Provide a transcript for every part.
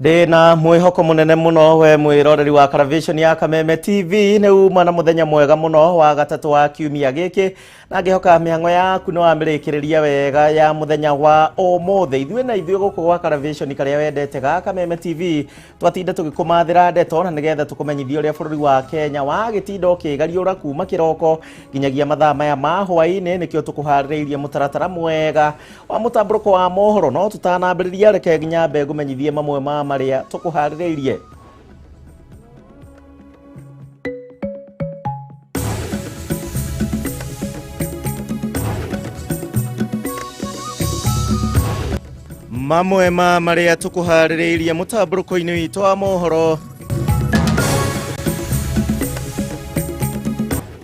Ndĩna mwĩhoko mũnene mũno we mwĩroreri wa Caravation ya Kameme TV nĩ uma na mũthenya mwega mũno wa gatatũ wa kiumia gĩkĩ na ngĩhoka mĩhang'o yaku nĩ wamĩrĩkĩrĩria wega ya mũthenya wa ũmũthĩ. Ithuĩ na ithuĩ gũkũ gwa Caravation karĩa wendete ga Kameme TV twatinda tũgĩkũmathĩra ndeto na nĩgetha tũkũmenyithie ũrĩa bũrũri wa Kenya wagĩtinda ũkĩgariũra kuma kĩroko nginyagia mathaa maya ma hwaĩ-inĩ. Nĩkĩo tũkũharĩrĩirie mũtaratara mwega wa mũtambũrũko wa mohoro, no tũtanambĩrĩria reke nginya mbe ngũmenyithie mamwe ma marĩa tũkũharĩrĩirie. Mamwe ma marĩa tũkũharĩrĩirie mũtambũrũko-inĩ witũ wa mohoro: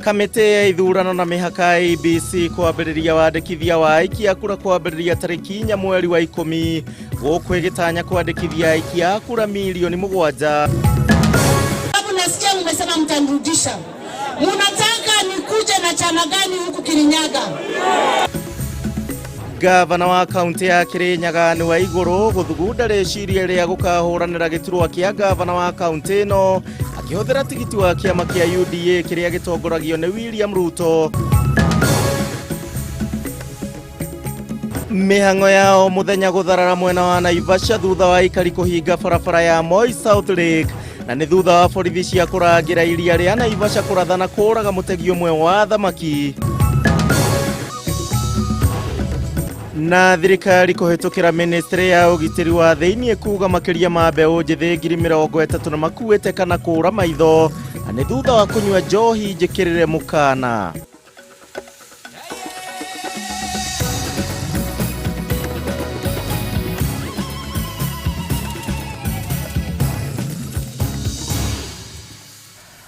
Kamĩtĩ ya ithurano na mĩhaka IEBC kwambĩrĩria wandĩkithia wa aikia kura kwambĩrĩria tarĩki 4 mweri wa 10 gũkũ ĩgĩtanya kwandĩkithia aikia a kura milioni 7. Nasikia mmesema mtanirudisha. Munataka nikuje na chama gani huku Kirinyaga? Gavana wa kaunti ya Kirinyaga nĩ wa igũrũ gũthugunda rĩciria rĩa gũkahũranĩra gĩturwa kĩa gavana wa kaunti ĩno akĩhũthĩra tigiti wa kĩama kĩa UDA kĩrĩa gĩtongoragio nĩ William Ruto. Mĩhang'o yao mũthenya gũtharara mwena wa Naivasha thutha wa aikari kũhinga barabara ya Moi South Lake, na nĩ thutha wa borithi cia kũrangĩra iria rĩa Naivasha kũrathana kũraga mũtegi ũmwe wa thamaki. Na thirikari kũhĩtũkĩra ministry ya ũgitĩri wa thĩinĩ kuga makĩria ma mbeũ njĩthĩ 30,000 na makuĩte kana kũra maitho na nĩ thutha wa kũnyua njohi njĩkĩrĩre mũkana.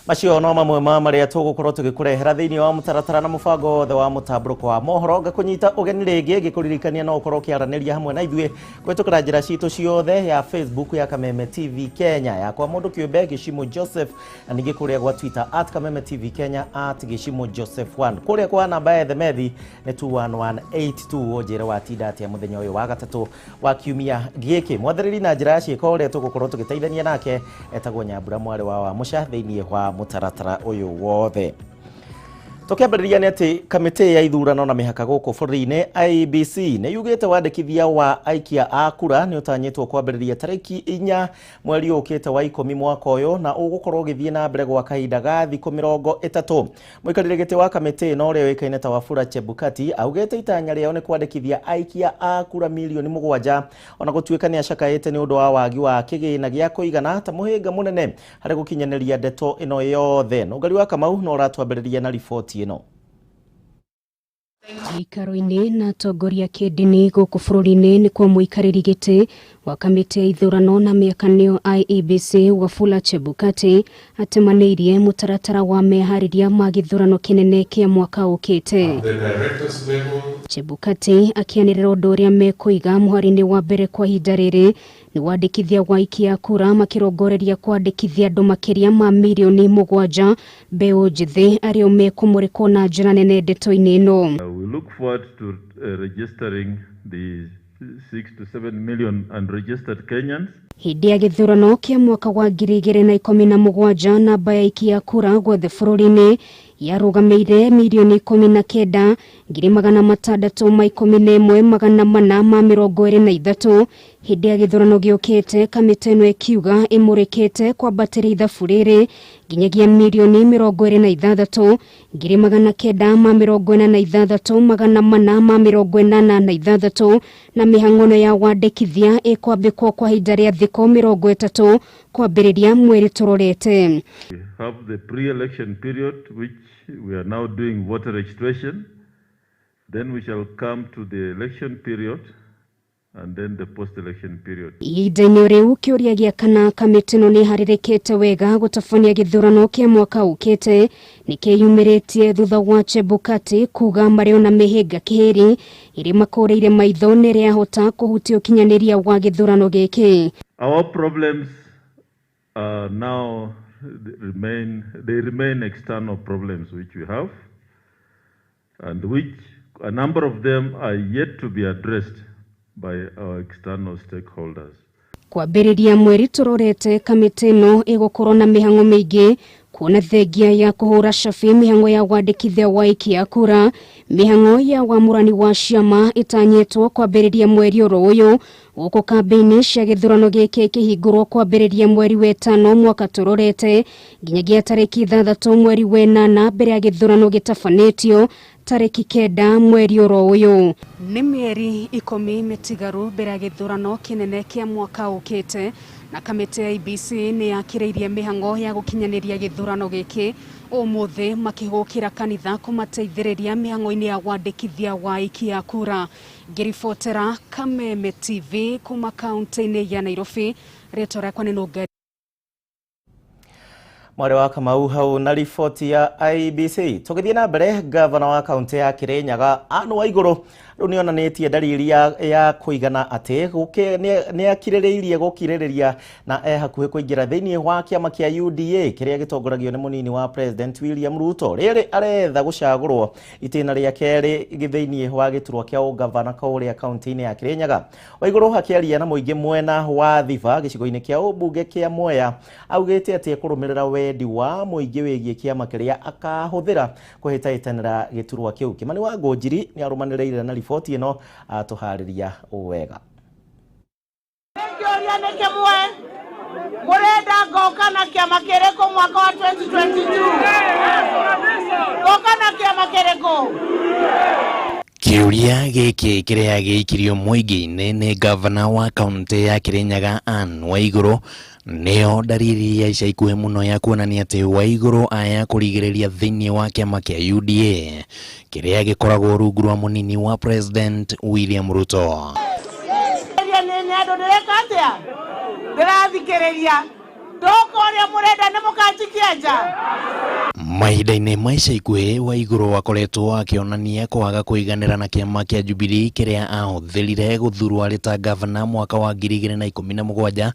Macio no mamwe ma marĩa tũgũkorwo tũgĩkũrehera thĩinĩ wa mũtaratara na mũbango wothe wa mũtambũrũko wa mohoro. Ngakũnyita ũgeni rĩngĩ ngĩkũririkania no ũkorwo ũkĩaranĩria hamwe na ithuĩ kũhĩtũkĩra njĩra citũ ciothe ya Facebook ya Kameme TV Kenya, ya kwa mũndũ kĩũmbe Gĩcimũ Joseph, na ningĩ kũrĩa gwa Twitter at Kameme TV Kenya at Gĩcimũ Joseph 1. Kũrĩa kwa namba ya ethemethi nĩ 21182. Ũnjĩre watinda atĩa mũthenya ũyũ wa gatatũ wa kiumia gĩkĩ. Mwathĩrĩri na njĩra ya ciĩko ũrĩa tũgũkorwo tũgĩteithania nake etagwo Nyambura mwarĩ wa Wamũca thĩinĩ wa mũtaratara ũyũ wothe. Tũkĩambĩrĩria nĩ atĩ kamĩtĩ ya ithurano na mĩhaka gũkũ bũrũri-inĩ IEBC nĩ yugĩte wandĩkithia wa aikia a kura nĩ ũtanyĩtwo kwambĩrĩria tarĩki 4 mweri ũkĩte wa 10 mwaka ũyũ na ũgũkorwo ũgĩthiĩ na mbere gwa kahinda ga thikũ 30. Mũikarĩri gĩtĩ wa kamĩtĩ ĩno ũrĩa ũĩkaine ta Wafula Chebukati augĩte itanya rĩao nĩ kwandĩkithia aikia a kura milioni 7, ona gũtuĩka nĩ acakaĩte nĩ ũndũ wa wagi wa kĩgĩna gĩa kũigana ta mũhĩnga mũnene harĩ gũkinyanĩria ndeto ĩno yothe. Nũngari wa Kamau no ũratwambĩrĩria na riboti ĩno. Gĩikaro-inĩ na atongoria kĩndini gũkũ bũrũri-inĩ nĩ kwa mũikarĩri gĩtĩ wa kamĩtĩ ya ithurano na mĩaka nĩyo IEBC Wafula Chebukati atemanĩirie mũtaratara wa meharĩria ma gĩthurano kĩnene kĩa mwaka ũkĩte. Chebukati akĩanĩrĩra ũndũ ũrĩa mekũiga mũhari-inĩ wa mbere kwa ihinda rĩrĩ nĩ wandĩkithia wa aikia a kura, makĩrongoreria kwandĩkithia andũ makĩria ma milioni 7 mbeũ njĩthĩ arĩa mekũmũrĩkwo na njĩra nene ndeto-inĩ ĩno. We look forward to registering the 6 to 7 million unregistered Kenyans. Hĩndĩ ya gĩthurano kĩa mwaka wa 2017 namba ya aikia a kura guothe bũrũri-inĩ yarũgamĩire 19,611,423. Hĩndĩ ya gĩthurano gĩũkĩte kamĩtĩ ĩno ĩkiuga ĩmũrĩkĩte kwambatĩria ithabu rĩrĩ nginyagia 26,986,486 na mĩhang'o ya wandĩkithia ĩkwambĩkwo kwa ihinda rĩa thikũ 30 kwambĩrĩria mweri tũrorete. We have the pre-election period which we are now doing voter registration. Then we shall come to the election period and then the post-election period. Ihinda-inĩ rĩu kĩũria gĩa kana kamĩtĩ ĩno nĩ ĩharĩrĩkĩte wega gũtabania gĩthurano kĩa mwaka ũkĩte nĩ kĩyumĩrĩtie thutha wa Chebukati kuga marĩ ona mĩhĩnga kĩhĩri ĩrĩa makũrĩire maitho nĩ ĩrĩahota kũhutia ũkinyanĩria wa gĩthurano gĩkĩ. Our problems are now remain, they remain external problems which we have, and which a number of them are yet to be addressed by our external stakeholders. Kwambĩrĩria mweri tũrorete kamĩtĩ ĩno ĩgũkorwo na mĩhang'o mĩingĩ kuona thengia ya kũhũra cabi mĩhang'o ya wandĩkithia wa aikia a kura, mĩhang'o ya wamũrani wa ciama ĩtanyĩtwo kwambĩrĩria mweri oro ũyũ gũkũ kambĩini cia gĩthurano gĩkĩ kĩhingũrwo kwambĩrĩria mweri wa ĩtano mwaka tũrorete nginyagia tarĩki 6 mweri wa 8 mbere ya gĩthurano gĩtabanĩtio tarĩki 9 mweri oro ũyũ. Nĩ mĩeri 10 mĩtigaru mbere ya gĩthurano kĩnene kĩa mwaka ũkĩte na kamĩtĩ ya IEBC nĩ yakĩrĩirie mĩhang'o ya gũkinyanĩria gĩthurano gĩkĩ ũmũthĩ makĩhũkĩra kanitha kũmateithĩrĩria mĩhang'o-inĩ ya wandĩkithia wa aikia a kura. Ngĩribotera Kameme TV kuma kaunti-inĩ ya Nairobi, rĩtwa rĩakwa nĩ Nũngari. Mwarĩ wa Kamau hau na riboti ya IEBC. Tũgĩthiĩ na mbere, gavana wa kaunti ya Kirinyaga Anne Waigũrũ rĩu nĩonanĩtie ndariri ya kũigana atĩ nĩ akirĩrĩirie gũkirĩrĩria na e hakuhĩ kũingĩra thĩinĩ wa kĩama kĩa UDA kĩrĩa gĩtongoragio nĩ mũnini wa President William Ruto. Rĩrĩ aretha gũcagũrwo itĩna rĩa kerĩ thĩinĩ wa gĩturwa kĩa ũgavana kũrĩa kaunti-inĩ ya Kirinyaga. Waigũrũ akĩaria na mũingĩ mwena wa Thiba gĩcigo-inĩ kĩa ũmbunge kĩa Mwea augĩte atĩ ekũrũmĩrĩra wendi wa mũingĩ wĩgiĩ kĩama kĩrĩa akahũthĩra kũhĩtahĩtanĩra gĩturwa kĩu. Kĩmani wa Ngũnjiri nĩ arũmanĩrĩire na riboti ĩno atũharĩria wega. Kĩũria nĩ kĩmwe, mũrenda ngoka na kĩama kĩrĩkũ mwaka wa 2022? Ngoka na kĩama kĩrĩkũ? Kĩũria gĩkĩ kĩrĩa gĩikirio mũingĩ-inĩ nĩ gavana wa kaunti ya Kirinyaga Anne Waigũrũ nĩyo ndariri ya ica ikuhĩ mũno ya kuonania atĩ Waigũrũ aya kũrigĩrĩria thĩinĩ wa kĩama kĩa UDA kĩrĩa gĩkoragwo rungu rwa mũnini wa President William Ruto. Nĩ andũ ndĩreka atĩa? Ndĩrathikĩrĩria. Ndoka ũrĩa mũrenda nĩ mũkanjikia nja. Mahinda-inĩ ma ica ikuhĩ Waigũrũ akoretwo akĩonania kwaga kũiganĩra na kĩama kĩa Jubilee kĩrĩa ahũthĩrire gũthurwo arĩ ta gavana mwaka wa 2017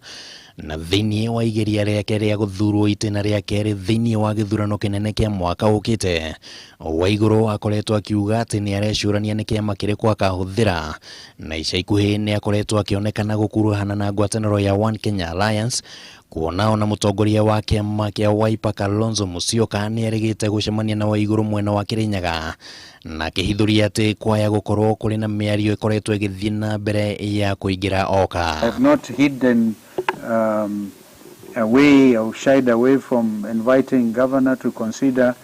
na thĩinĩ wa igeria rĩake rĩa gũthurwo itĩna rĩa kerĩ thĩinĩ wa gĩthurano kĩnene kĩa mwaka ũkĩte. Waigũrũ akoretwo akiuga atĩ nĩ arecũrania nĩ kĩama kĩrĩkũ akahũthĩra na ica ikuhĩ nĩ akoretwo akĩonekana gũkuruhana na ngwatanĩro ya One Kenya Alliance kuona ona mũtongoria wa kĩama kĩa Wiper Kalonzo Musyoka nĩ erĩgĩte gũcemania na Waigũrũ mwena wa Kirinyaga na akĩhithũria atĩ kwaya gũkorwo kũrĩ na mĩario ĩkoretwo ĩgĩthiĩ na mbere ya kũingĩra oka. I have not hidden away or shied away from inviting governor to consider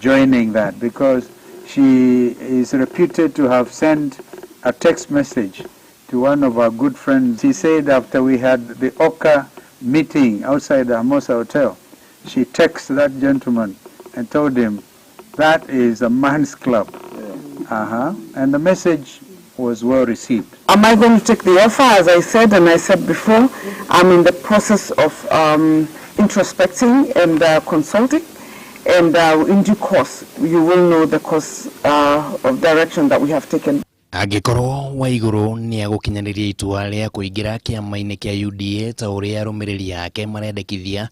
joining that, because she is reputed to have sent a text message to one of our good friends. She said after we had the OCA meeting outside the Hermosa Hotel, she texted that gentleman and told him that is a man's club. Yeah. And the message was well received. Am I going to take the offer? As I said, and I said before, I'm in the process of introspecting and consulting, and in due course, you will know the course of direction that we have taken. Angĩkorwo Waigũrũ nĩ agũkinyanĩria itua rĩa kũingĩra kĩama-inĩ kĩa UDA ta ũrĩa arũmĩrĩri ake marendekithia,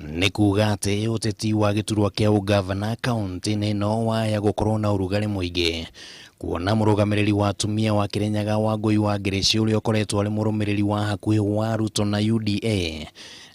nĩ kuga atĩ ũteti wa gĩturwa kĩa ũgavana kaunti-inĩ ĩno waya gũkorwo na ũrugarĩ mũingĩ kuona mũrũgamĩrĩri wa atumia wa Kirinyaga Wangũi wa Ngĩrĩci ũrĩa ũkoretwo arĩ mũrũmĩrĩri wa hakuhĩ wa Ruto na UDA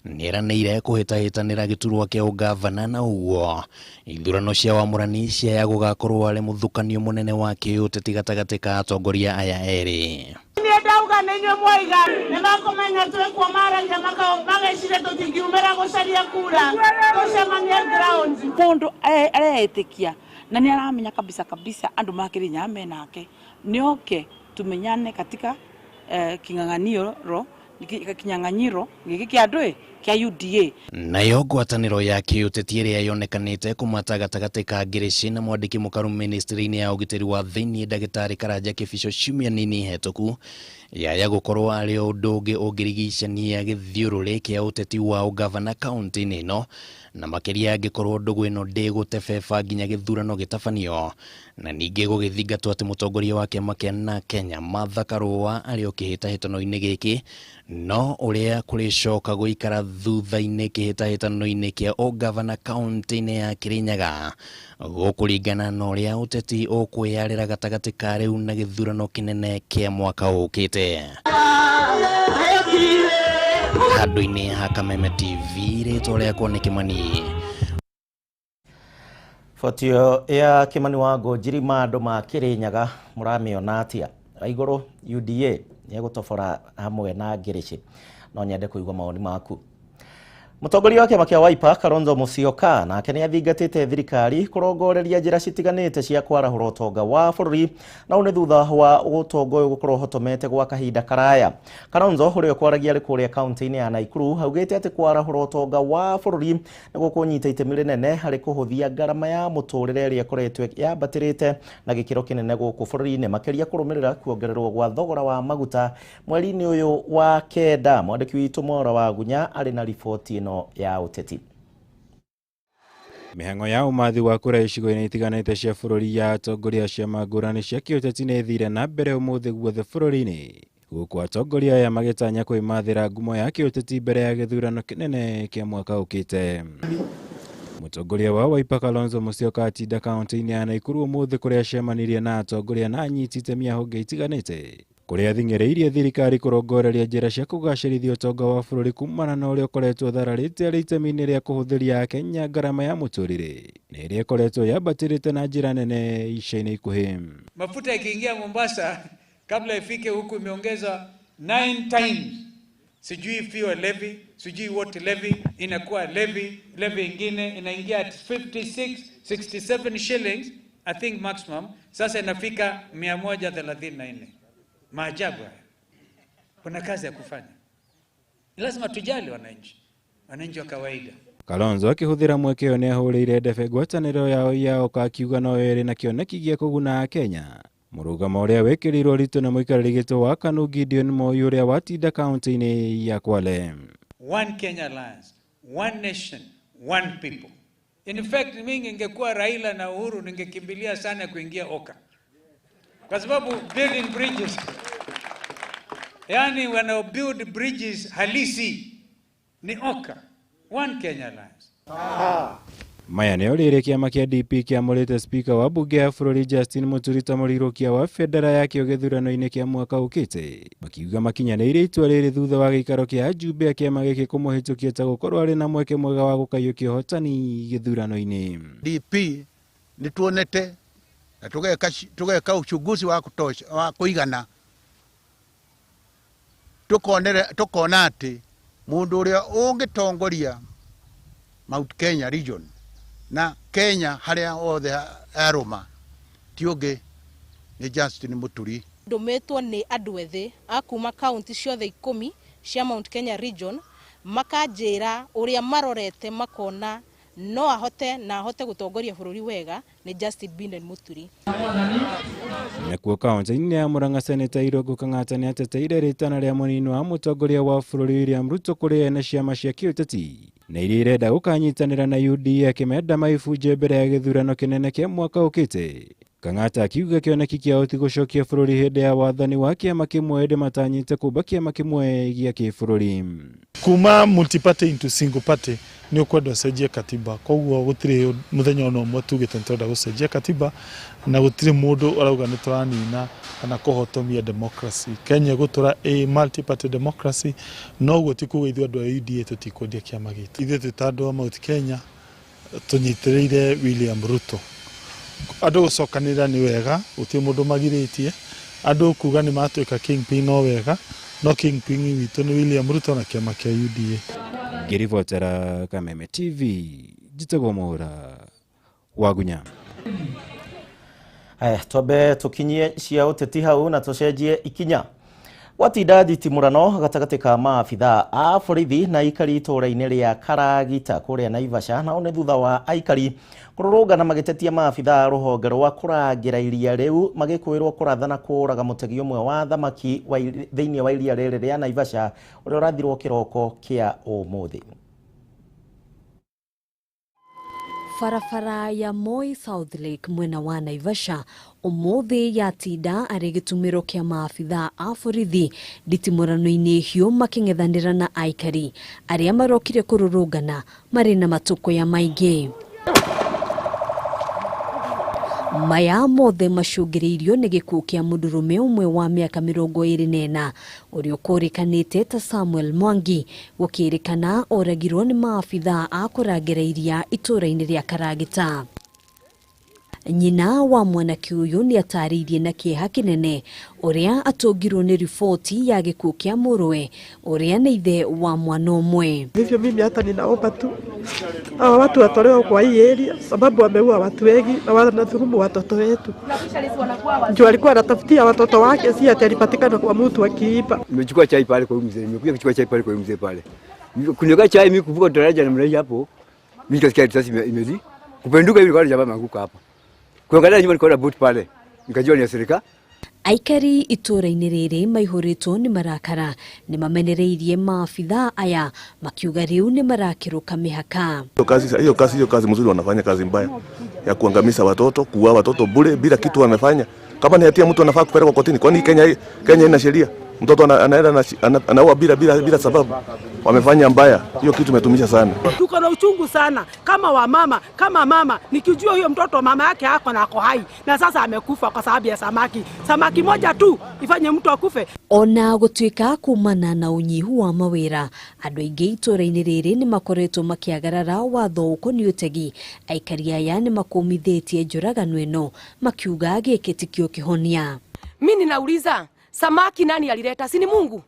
nĩeranĩire kũhĩtahĩtanĩra gĩturwa kĩa ũgavana na ũguo ithurano cia wamũrani ciaya gũgakorwo arĩ mũthũkanio mũnene wa kĩũteti gatagatĩ ka atongoria aya erĩ. Niĩ ndauga nĩ inyuĩ mwaiga nĩ makũmenya twĩkuo maragia mageciria tũtingiumĩra gũcaria kura tũcemanie ground. Mũndũ areĩtĩkia na nĩ aramenya kabisa kabisa andũ ma Kirinyaga menake nĩoke tumenyane katika king'ang'aniro kinyang'anyiro gĩkĩ kĩa andũ kĩa UDA. Nayo ngwatanĩro ya kĩũteti ĩrĩa yonekanĩte kũmata gatagatĩ ka Ngĩrĩci na mwandĩki mũkaru ministry-inĩ ya ũgitĩri wa thĩinĩ ndagĩtarĩ Karanja Kĩbico ciumia nini hetũku yaya gũkorwo arĩ ũndũ ũngĩ ũngĩrigicania gĩthiũrũrĩ kĩa ũteti wa ũgavana kaunti-inĩ ĩno na makĩria angĩkorwo ndũgũ ĩno ndĩgũtebeba nginya gĩthurano gĩtabanio na ningĩ gũgĩthingatwo atĩ mũtongoria wa kĩama kĩa na Kenya Martha Karũa arĩ o kĩhĩtahĩtano-inĩ gĩkĩ no ũrĩa kũrĩcoka gũikara thutha-inĩ kĩhĩtahĩtano-inĩ kĩa ũgavana kaunti-inĩ ya Kirinyaga gũkũringana na ũrĩa ũteti ũkwĩyarĩra gatagatĩ ka rĩu na gĩthurano kĩnene kĩa mwaka ũkĩte. Handũ-inĩ ha Kameme TV, rĩtwa rĩakwa nĩ Kimani. Botio ya Kimani wa Ngũnjiri ma andũ ma Kirinyaga mũramĩona atĩa? Igũrũ UDA nĩegũtobora hamwe na Ngĩrĩcĩ. No nyende kũigua mawoni maku. Mũtongoria wa kĩama kĩa Wiper Kalonzo Musyoka nake nĩ athingatĩte thirikari kũrongoreria njĩra citiganĩte cia kwarahũra ũtonga wa bũrũri, na ũũ nĩ thutha wa ũtonga ũyũ gũkorwo ũhotomete gwa kahinda karaya. Kalonzo ũrĩa ũkwaragia arĩ kũrĩa kaunti-inĩ ya Nakuru augĩte atĩ kwarahũra ũtonga wa bũrũri nĩ gũkũnyita itemi rĩnene harĩ kũhũthia ngarama ya mũtũrĩre ĩrĩa ĩkoretwo yambatĩrĩte na gĩkĩro kĩnene gũkũ bũrũri-inĩ, makĩria kũrũmĩrĩra kuongererwo gwa thogora wa maguta mweri-inĩ ũyũ wa kenda. Mwandĩki witũ Mwaura wa Gunya arĩ na riboti ĩno ya ũteti. Mĩhang'o ya ũmathi wa kura icigo-inĩ itiganĩte cia bũrũri ya atongoria a ciama ngũrani cia kĩũteti nĩ ĩthire na mbere ũmũthĩ guothe bũrũri-inĩ, gũkũ atongoria aya magĩtanya kwĩmathĩra ngumo ya kĩũteti mbere ya gĩthurano kĩnene kĩa mwaka ũkĩte. Mũtongoria wa Wiper Kalonzo Musyoka atinda kaunti-inĩ ya Nakuru ũmũthĩ kũrĩa acemanirie na atongoria na anyiti itemi a honge itiganĩte, kũrĩa athing'ĩrĩirie thirikari kũrongoreria njĩra cia kũgacĩrithia ũtonga wa bũrũri kumana na ũrĩa ũkoretwo ũthararĩte arĩ itemi-inĩ rĩa kũhũthĩria Akenya ngarama ya mũtũrĩre na ĩrĩa ĩkoretwo yambatĩrĩte na njĩra nene ica-inĩ ikuhĩ. Mafuta ikiingia Mombasa kabla ifike huku imeongeza 9 times. Sijui fuel levy, sijui what levy, inakuwa levy, levy ingine inaingia at 56, 67 shillings I think maximum, sasa inafika 134. Maajabu haya. Kuna kazi ya kufanya. Lazima tujali wananchi, wananchi wa kawaida. Kalonzo akĩhũthĩra mweke ũyũ nĩahũrĩire ndebe ngwatanĩro yao ya Oka akiuga no ĩrĩ na kĩoneki gĩa kũguna Akenya. Mũrũgamo ũrĩa wĩkĩrĩirwo ũritũ nĩ mũikarĩri gĩtĩ wa KANU Gideon Moi ũrĩa watinda kaunti-inĩ ya Kwale. One Kenya Alliance, one nation, one people. In fact, mimi ningekuwa Raila na Uhuru ningekimbilia sana kuingia Oka. Kwa sababu building bridges, yani wana build bridges halisi ni Oka, One Kenya Alliance. Maya nĩo rĩrĩ kĩama kĩa DP kĩamũrĩte spika wa bunge ya bũrũri Justin Muturi ta mũrirũkia wa bendera yakĩo gĩthurano-inĩ kĩa mwaka ũkĩte, makiuga makinyanĩirie itua rĩrĩ thutha wa gĩikaro kĩa ajumbe a kĩama gĩkĩ kũmũhĩtũkia ta gũkorwo arĩ na mweke mwega wa gũkaiyũkia ũhotani gĩthurano-inĩ. DP nĩ tuonete na tugeka uchunguzi wa kutosha wa kuigana, tukona atĩ mũndũ ũrĩa ũngĩtongoria Mount Kenya region na Kenya harĩa othe arũma ti ũngĩ nĩ Justin Muturi. Ndũmĩtwo nĩ andũ ethĩ a kuma kaunti ciothe 10 cia Mount Kenya region, makanjĩra ũrĩa marorete makona no ahote na ahote gũtongoria bũrũri wega nĩ Justin Biden Muturi. Nakuo kaunti-inĩ ya Murang'a Seneta Irungu Kang'ata nĩateteire rĩtana rĩa mũnini wa mũtongoria wa bũrũri William Ruto kũrĩ ene ciama cia kĩũteti na iria irenda gũkanyitanĩra na UDA akĩmenda maibunje mbere ya gĩthurano kĩnene kĩa mwaka ũkĩte. Kang'ata akiuga kĩoneki kĩao ti gũcokia bũrũri hĩndĩ ya wathani wa kĩama kĩmwe ĩndĩ matanyĩte kũmba kĩama kĩmwe gĩa kĩbũrũri. Kuma multi-party into single party nĩ ũkwenda ũcenjie katiba, koguo gũtirĩ mũthenya ona ũmwe tugĩte nĩ tũrenda gũcenjia katiba na gũtirĩ mũndũ ũrauga nĩ tũranina kana kũhotomia democracy. Kenya ĩgũtũra a multi-party democracy, noguo ti kuga ithuĩ andũ a UDA tũtikwendia kĩama gitũ. Ithuĩ twĩ ta andũ a Mount Kenya tũnyitĩrĩire William Ruto. Andũ gũcokanĩrĩra nĩ wega, gũtirĩ mũndũ magirĩtie. Andũ kuga nĩ matuĩka kingpin no wega, no kingpin witũ nĩ William Ruto na kĩama kĩa UDA. Ngĩribotera Kameme TV, njĩtagwo Mwaura wa Gunya. Haya, twambe tũkinyie cia ũteti hau na tũcenjie ikinya. Gwatinda thitimũrano gatagatĩ ka maabithaa a borithi na aikari itũũra-inĩ rĩa Karagita kũrĩa Naivasha, nao nĩ thutha wa aikari kũrũrũngana magĩtetia maabithaa a rũhonge rwa kũrangĩra iria rĩu magĩkwĩrwo kũratha na kũũraga mũtegi ũmwe wa thamaki thĩinĩ wa iria rĩrĩ rĩa Naivasha ũrĩa ũrathirwo kĩroko kĩa ũmũthĩ. Barabara ya Moi South Lake mwena wa Naivasha ũmũthĩ yatinda arĩ gĩtumĩro kĩa maabithaa a borithi nditimũrano-inĩ hiũ makĩng'ethanĩra na aikari arĩa marokire kũrũrũngana marĩ na matũkũya maingĩ. Maya mothe macũngĩrĩirio nĩ gĩkuũ kĩa mũndũrũme ũmwe wa mĩaka 24 ũrĩa ũkũrĩkanĩte ta Samuel Mwangi, gũkĩrĩkana oragirwo nĩ maabithaa a kũrangĩra iria itũũra-inĩ rĩa Karagita. Nyina wa mwanake ũyũ nĩ atarĩirie na kĩeha kĩnene ũrĩa atũngirwo nĩ riboti ya gĩkuũ kĩa mũrũwe ũrĩa nĩ ithe wa mwana ũmwe. Hivyo mimi hata ninaomba tu hawa watu watolewe kwa hii area, sababu wameua watu wengi na wanadhulumu watoto wetu. Juu alikuwa anatafutia watoto wake, si ati alipatikana kwa mtu akiiba. Nimechukua chai pale kwa mzee, nimekuja kuchukua chai pale kwa mzee pale. Kunywa chai mimi kuvuka daraja na mreja hapo, mimi nikasikia risasi imezi kupenduka hivi, kwa jamaa ameanguka hapo. Kuangalia nyuma nikaona boot pale, nikajua ni ya serikali. Aikari itũũra-inĩ rĩrĩ maihũrĩtwo nĩ marakara nĩ mamenereirie maabithaa aya makiuga rĩu nĩ marakĩrũka mĩhaka. Hiyo kazi mzuri, wanafanya kazi mbaya ya kuangamiza watoto, kuua watoto bure bila kitu wamefanya. Kama ni hatia mtu anafaa kupelekwa kotini. Kwani Kenya ina sheria? Mtoto anaenda anaua bila sababu. Wamefanya mbaya. Hiyo kitu imetumisha sana. Tuko na uchungu sana kama wamama, kama mama nikijua huyo mtoto mama yake hako na ako hai na sasa amekufa kwa sababu ya samaki. Samaki moja tu ifanye mtu akufe. Ona gũtuĩka kumana na ũnyihu wa mawĩra, andũ aingĩ itũũra-inĩ rĩrĩ nĩ makoretwo makĩagarara watho ũkoniĩ ũtegi. Aikari aya nĩ makũmithĩtie njũragano ĩno makiuga gĩkĩ tikĩo kĩhonia. Mimi ninauliza, samaki nani alileta? Si ni Mungu?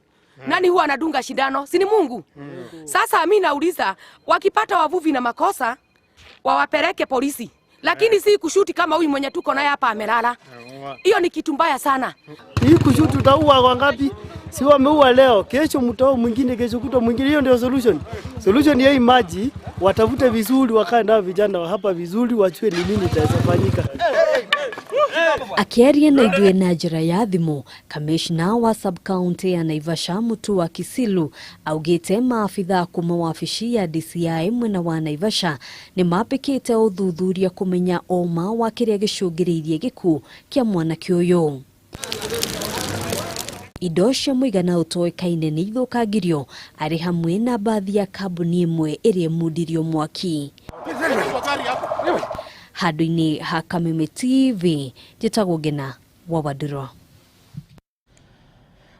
Nani huwa anadunga shindano? Si ni Mungu? Sasa mimi nauliza, wakipata wavuvi na makosa wawapeleke polisi, lakini si kushuti kama huyu mwenye tuko naye hapa amelala. Hiyo ni kitu mbaya sana. Hii kushuti utaua wangapi? Si wameua leo, kesho mtao mwingine, kesho kutwa mwingine. Hiyo ndio solution. Solution ya hii maji, watafute vizuri, wakae nao vijana wa hapa vizuri, wajue ni nini itaweza. Akiaria na ithuĩ na njĩra ya thimũ, kamishna wa sub-county ya Naivasha Mutua Kisilu augĩte maabithaa kuma wabici ya DCI mwena wa Naivasha nĩ mambĩkĩte ũthuthuria kũmenya ũma wa kĩrĩa gĩcũngĩrĩirie gĩkuũ kĩa mwanake ũyũ. Indo cia mũigana ũtoĩkaine nĩ ithũkangirio arĩ hamwe na mbathi ya kambuni ĩmwe ĩrĩa ĩmundirio mwaki. Handũ-inĩ ha Kameme TV, njĩtagwo Ngena wa Wandũrwa.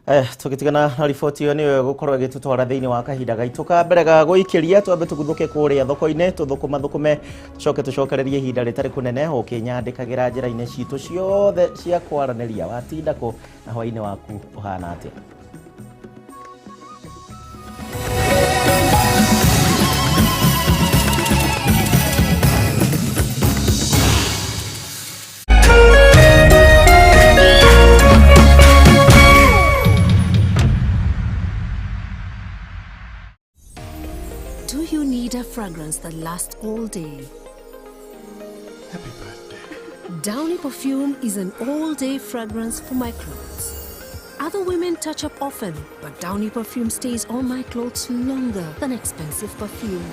Tũgĩtigana na riboti ĩyo nĩyo ĩgũkorwo ĩgĩtũtwara thĩinĩ wa kahinda gaitũ ka mbere ga gũikĩria, twambe tũguthũke kũrĩa thoko-inĩ, tũthũkũma thũkũme, tũcoke tũcokererie ihinda rĩtarĩ kũnene ũkĩnyandĩkagĩra njĩra-inĩ citũ ciothe cia kwaranĩria. Watinda kũ na hwaĩ-inĩ waku ũhana atĩa? A fragrance that lasts all day. Happy birthday. Downy perfume is an all-day fragrance for my clothes. Other women touch up often, but Downy perfume stays on my clothes longer than expensive perfume.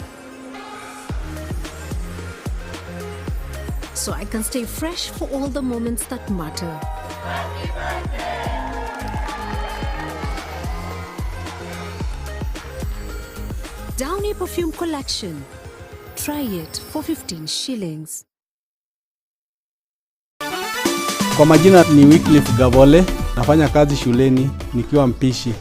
So I can stay fresh for all the moments that matter. Happy birthday. Downy Perfume Collection. Try it for 15 shillings. Kwa majina ni Wycliffe Gavole, nafanya kazi shuleni nikiwa mpishi.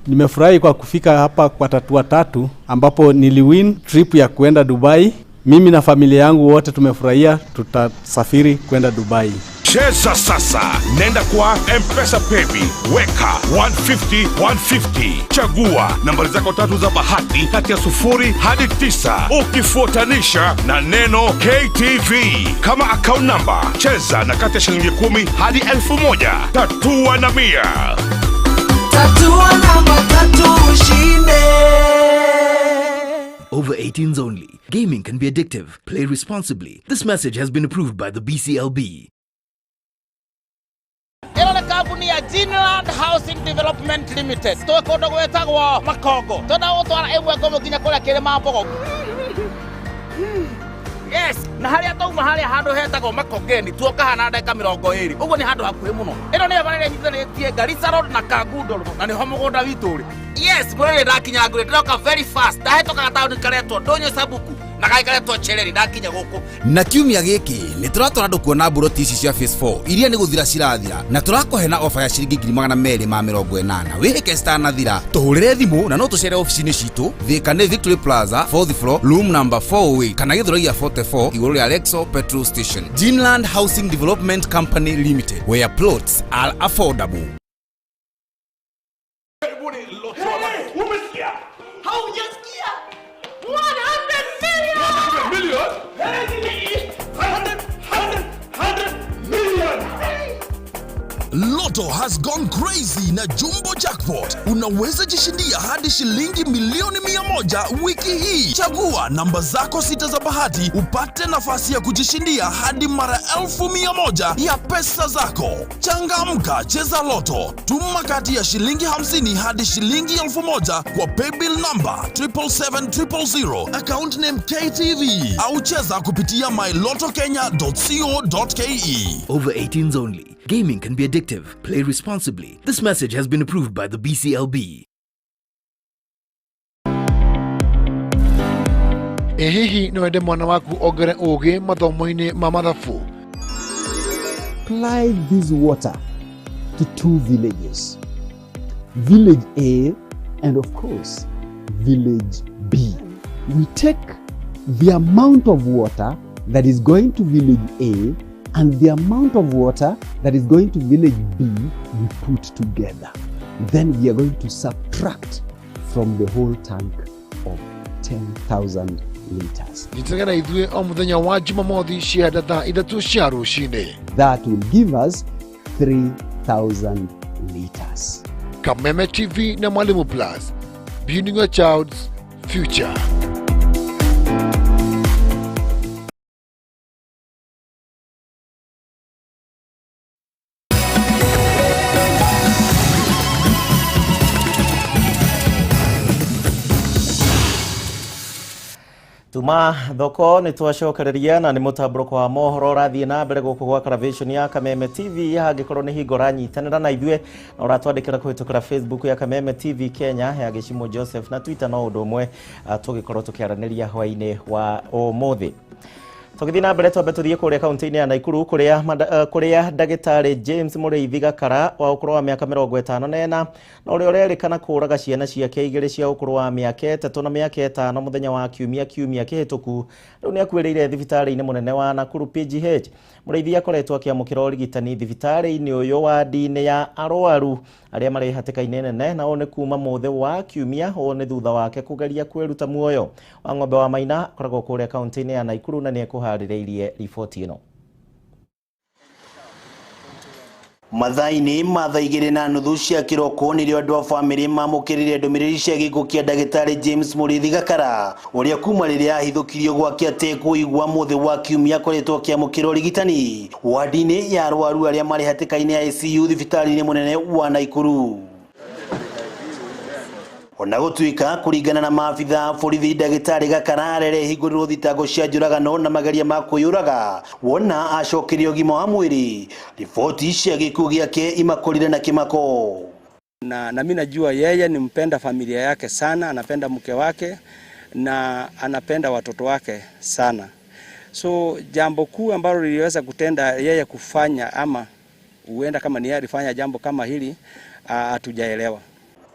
Nimefurahi kwa kufika hapa kwa Tatua Tatu ambapo niliwin trip ya kuenda Dubai. Mimi na familia yangu wote tumefurahia, tutasafiri kwenda Dubai. Cheza sasa, nenda kwa M-Pesa Paybill, weka 150 150, chagua nambari zako tatu za bahati kati ya 0 hadi 9, ukifuatanisha na neno KTV kama account number. Cheza na kati ya shilingi 10 hadi 1000. Tatua na 100. Tatua namba tatu ushinde. Over 18s only. Gaming can be addictive. Play responsibly. This message has been approved by the BCLB. Ĩno nĩ kambuni ya Greenland Housing Development Limited. Twĩ kũndũ gwĩtagwo Makongo. Twenda gũtwara ĩmwe kwa ĩmwe nginya kũrĩa Kĩrĩma Mbogo. Yes, na harĩa twauma harĩa handũ hetagwo Makongeni tuoka hana ndagĩka 20. Ũguo nĩ handũ hakuhĩ mũno. Ĩno nĩyo barabara ĩnyitithanĩtie Garissa Road na Kangundo Road, na nĩho mũgũnda witũ ũrĩ. Yes, mwĩrĩ ndakinya ngũrĩ, ndĩroka very fast. Ndahĩtũka gataũni karetwo Ndũnyũ Sabuku. Na gaikaretwo chereri ndakinya gũkũ. Na kiumia gĩkĩ nĩ tũratwara andũ kuona mburoti ici cia phase 4 iria nĩ gũthira cirathira, na tũrakũhe na ofa ya ciringi 280,000. Wĩhĩke citanathira, tũhũrĩre thimũ na no tũcere ofici-inĩ citũ Thika nĩ Victory Plaza 4th floor room number 408 kana Gĩthũrai ya 44 igũrũ rĩa Lexo petrol station. Ginland Housing Development Company Limited, where plots are affordable. Umesikia? Haujasikia? 100 million! 100 million? 100 million! Lotto has gone crazy na Jumbo Jackpot. Unaweza jishindia hadi shilingi milioni 100 wiki hii. Chagua namba zako sita za bahati upate nafasi ya kujishindia hadi mara 100,000 ya pesa zako. Changamka, cheza Lotto. Tuma kati ya shilingi 50 hadi shilingi 1,000 kwa paybill number 777 000, account name KTV, au cheza kupitia mylottokenya.co.ke. Over 18s only. Gaming can be addictive. Play responsibly. This message has been approved by the BCLB. Ĩ hihi no wende mwana waku ongere ũgĩ mathomo-inĩ ma mathabu? Supply this water to two villages, Village A and, of course, Village B. We take the amount of water that is going to Village A and the amount of water that is going to Village B, we put together. Then we are going to subtract from the whole tank of 10,000 liters. Nyitanĩra na ithuĩ o mũthenya wa Jumamothi cianda thaa 3 cia rũcinĩ. That will give us 3,000 liters. Kameme TV na Mwalimu Plus, building your child's future. Tuma thoko nĩ twacokereria na nĩ mũtambũrũko wa mohoro ũrathiĩ na mbere gũkũ gwa Caravation ya Kameme TV. Hangĩkorwo nĩ hingo ũranyitanĩra na ithuĩ na ũratwandĩkĩra kũhĩtũkĩra Facebook ya Kameme TV Kenya ya Gĩcimo Joseph na Twitter no ũndũ ũmwe, tũgĩkorwo tũkĩaranĩria hwaĩ-inĩ wa ũmũthĩ. Tũgĩthiĩ na mbere, twambe tũthiĩ kũrĩa kaunti-inĩ ya Nakuru kũrĩa ndagĩtarĩ James Mũrĩithi Gakara wa ũkũrũ wa mĩaka 54 na ũrĩa ũrerĩkana kũraga ciana ciake igĩrĩ cia ũkũrũ wa mĩaka 3 na mĩaka 5 mũthenya wa kiumia kĩhĩtũku rĩu nĩ akuĩrĩire thibitarĩ-inĩ mũnene wa Nakuru PGH. Mũrĩithi akoretwo akĩamũkĩra ũrigitani thibitarĩ-inĩ ũyũ wadi-inĩ ya arwaru arĩa marĩ hatĩka-inĩ nene, na ũũ nĩ kuma mũthĩ wa kiumia. Ũũ nĩ thutha wake kũgeria kwĩruta muoyo. Wa ng'ombe wa Maina akoragwo kũrĩa kaunti-inĩ ya Nakuru na nĩ ekũharĩrĩirie riboti ĩno. Mathaa-inĩ ma thaa 2:30 cia kĩroko nĩrĩo andũ a bamĩrĩ mamũkĩrire ndũmĩrĩri cia gĩkuũ kĩa ndagĩtarĩ James Mũrĩithi Gakara ũrĩa kuma rĩrĩa ahithũkirio gwake atekũigua mũthĩ wa kiumia akoretwo akĩamũkĩra ũrigitani wadi-inĩ ya arwaru arĩa marĩ hatĩka-inĩ ya ICU thibitarĩ-inĩ mũnene wa Nakuru. Ona gũtuĩka kũringana na maabitha a borithi ndagĩtarĩ Gakara arerehingũrĩrwo thitango cia njũragano na mageria ma kwĩyũraga wona acokerio ũgima wa mwĩrĩ, riboti cia gĩkuũ gĩake imakorire na kĩmako. Na mimi najua yeye ni mpenda familia yake sana, anapenda mke wake na anapenda watoto wake sana. So jambo kuu ambalo liliweza kutenda yeye kufanya ama huenda kama ni yeye alifanya jambo kama hili, hatujaelewa.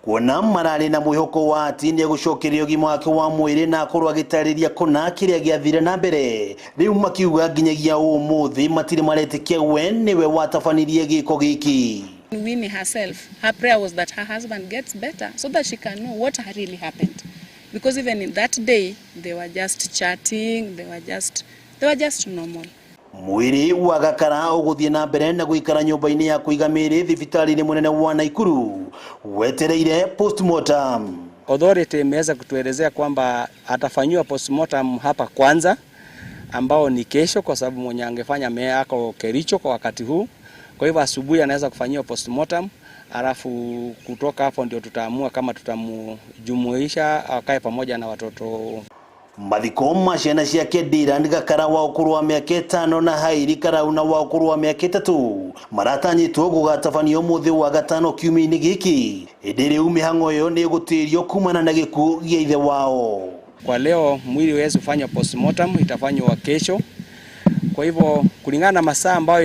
Kuona mararĩ na mwĩhoko wa atĩ nĩegũcokeria ũgima wake wa mwĩrĩ na akorwo agĩtarĩria kũna kĩrĩa gĩathire na mbere, rĩu makiuga nginyagia ũmũthĩ matirĩ maretĩkia we nĩwe watabanirie gĩko gĩkĩ. Winnie herself, her prayer was that her husband gets better so that she can know what really happened. Because even in that day, they were just chatting, they were just normal. Mwĩrĩ wa Gakara ũgũthiĩ na mbere na gũikara nyũmba-inĩ ya kũiga mĩĩrĩ thibitarĩ-inĩ mũnene wa Nakuru wetereire postmortem. Authority imeweza kutuelezea kwamba atafanyiwa postmortem hapa kwanza, ambao ni kesho, kwa sababu mwenye angefanya ako Kericho kwa wakati huu. Kwa hivyo asubuhi anaweza kufanyiwa postmortem, alafu kutoka hapo ndio tutaamua kama tutamjumuisha akae pamoja na watoto. Mathiko ma ciana ciake Dylan Gakara wa ũkũrũ wa mĩaka 5 na Hairi Karauna wa ũkũrũ wa mĩaka 3 maratanyĩtwo gũgatabanio ũmũthĩ wa gatano kiumia-inĩ gĩkĩ, ĩndĩ rĩu mĩhang'o ĩyo nĩ ĩgũtĩrio kumana na gĩkuũ gĩa ithe wao. Kwa leo mwili huwezi kufanywa postmortem, itafanywa kesho. Kwa hivyo kulingana na masaa ambayo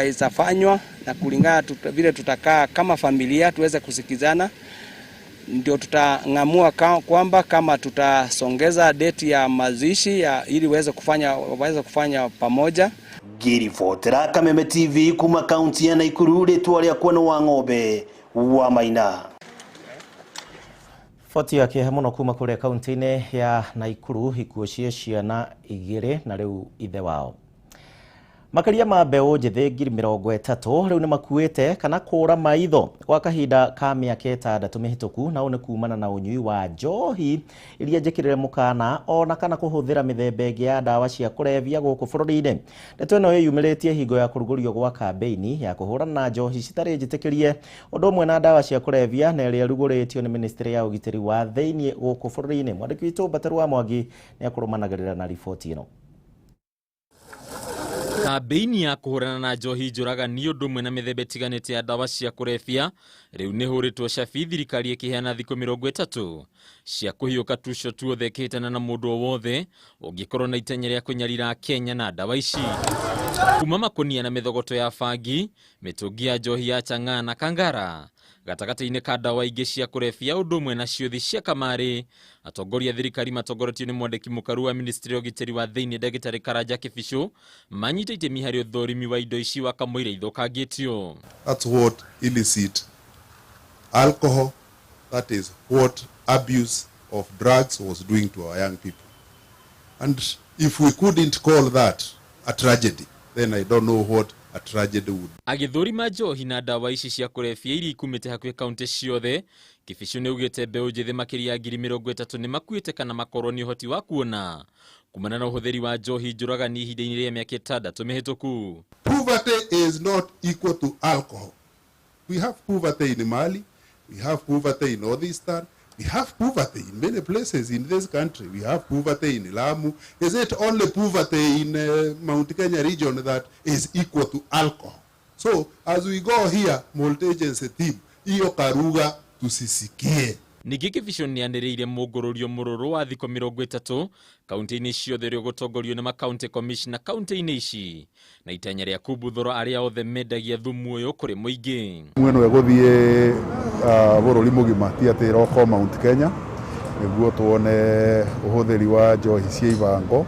itafanywa na kulingana vile tutakaa kama familia tuweze kusikizana, ndio tutang'amua kwamba kama tutasongeza date ya mazishi ili waweze kufanya pamoja. Ngĩribotera Kameme TV kuma kaunti ya Naikuru, rĩtwa rĩakwa nĩ wa ng'ombe wa Maina. Boti ya kĩeha mũno kuma kũrĩa kaunti-inĩ ya Naikuru, ikuũ cia ciana igĩrĩ na rĩu ithe wao. Makĩria ma mbeũ njĩthĩ 30,000 rĩu nĩmakuĩte kana kũra maitho gwa kahinda ka mĩaka 6 mĩhĩtũku, na ũũ nĩ kumana na ũnyui wa njohi iria njĩkĩrĩre mũkana ona kana kũhũthĩra mĩthemba ĩngĩ ya ndawa cia kũrebia gũkũ bũrũri-inĩ. Ndeto ĩno ĩyumĩrĩtie hingo ya kũrugũrio gwa kambĩini ya kũhũrana na njohi citarĩ njĩtĩkĩrie ũndũ ũmwe na ndawa cia kũrebia, na ĩrĩa ĩrugũrĩtio nĩ ministry ya ũgitĩri wa thĩinĩ gũkũ bũrũri-inĩ. Mwandĩki witũ Mbateru wa Mwangi nĩakũrũmanagĩrĩra na riboti ĩno. Kambĩini ya kũhũrana na njohi njũragani ũndũ ũmwe na mĩthemba ĩtiganĩte ya ndawa cia kũrebia rĩu nĩhũrĩtwo cabi, thirikari ĩkĩheana thikũ 30 cia kũhiũka tuco tuothe ĩkĩhĩtana na mũndũ o wothe ũngĩkorwo na itanya rĩa kũnyarira Kenya na ndawa ici. Kuma makonia na mĩthogoto ya bangi, mĩtũngi ya njohi ya chang'aa na kangara, gatagatĩ-inĩ ka ndawa ingĩ cia kũrebia ũndũ ũmwe na ciũthi cia kamarĩ, atongoria thirikari matongoretio nĩ mwandĩki mũkaru wa ministry ya ũgitĩri wa thĩinĩ ndagĩtarĩ Karanja Kĩbicũ manyita itemi harĩ ũthũrimi wa indo ici wa kamũira ithũkangĩtio. That's what illicit alcohol, that is what abuse of drugs was doing to our young people. And if we couldn't call that a tragedy, then I don't know what a tragedy would. Agĩthũrima njohi na ndawa ici cia kũrebia iria ikumĩte hakuhĩ kaunti ciothe, Kĩbicũ nĩaugĩte mbeũ njĩthĩ makĩria ya 30,000 nĩmakuĩte kana makorwo nĩ ũhoti wa kuona kumana na ũhũthĩri wa njohi njũragani ihinda-inĩ rĩa mĩaka 6 mĩhĩtũku. Poverty is not equal to alcohol. We have poverty in Mali, we have poverty in Northeastern, we have poverty in many places in this country. We have poverty in Lamu. Is it only poverty in Mount Kenya region that is equal to alcohol? So as we go here, multi-agency team, iyo karuga tusisikie. Ningĩ Kĩbicũ nĩanĩrĩire mũngũrũrio mũrũrũ wa thikũ 30 kaunti-inĩ ciothe ũrĩa ũgũtongorio nĩ makaunti commissioner kaunti-inĩ ici na itanya rĩa kumbuthũra arĩa othe mendagia thumu ũyũ kũrĩ mũingĩ. Mwena ũgũthiĩ bũrũri mũgima ti atĩ ĩroko Mount Kenya nĩguo tuone ũhũthĩri wa njohi cia ibango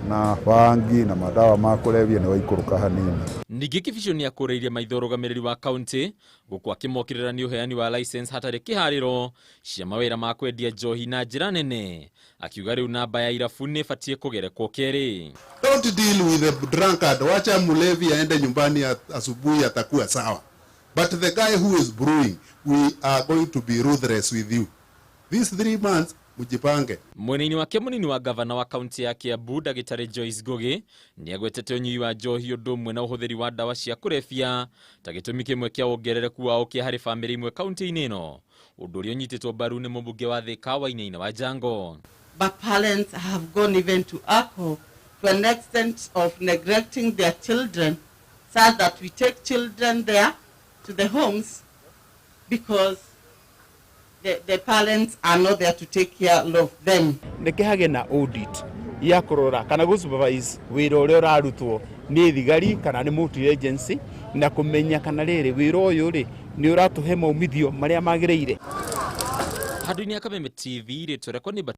na bangi na madawa ma kũrebia nĩ waikũrũka hanini. Ningĩ Kĩbicũ nĩakũrĩirie maitho ũrũgamĩrĩri wa kaunti gũkũ akĩmokĩrĩra nĩ ũheani wa license hatarĩ kĩharĩro cia mawĩra ma kwendia njohi na njĩra nene, akiuga rĩu namba ya irabu nĩ ĩbatiĩ kũgerekwo kerĩ. Don't deal with the drunkard, wacha mlevi aende nyumbani asubuhi atakuwa sawa. But the guy who is brewing, we are going to be ruthless with you. These 3 months mujipange. Mwena-inĩ wake mũnini wa gavana wa kaunti ya Kiambu ndagĩtarĩ Joyce Ngugi nĩagwetete ũnyui wa njohi ũndũ ũmwe na ũhũthĩri wa ndawa cia kũrebia ta gĩtũmi kĩmwe kĩa wongerereku wa ũkĩa harĩ bamĩrĩ imwe kaunti-inĩ ĩno, ũndũ ũrĩa ũnyitĩtwo mbaru nĩ mũmbunge wa Thika Wainaina wa Jango. But parents have gone even to alcohol to an extent of neglecting their children, such that we take children there to the homes because the parents are not there to take care of them. Nĩkĩhagĩ na audit ya kũrora kana gũ supervise wĩra ũrĩa ũrarutwo nĩ thigari kana nĩ multi agency na kũmenya kana rĩrĩ wĩra ũyũ rĩ nĩ ũratũhe maumithio marĩa magĩrĩire. Handũ-inĩ ya Kameme TV rĩtwa rĩakwa nĩ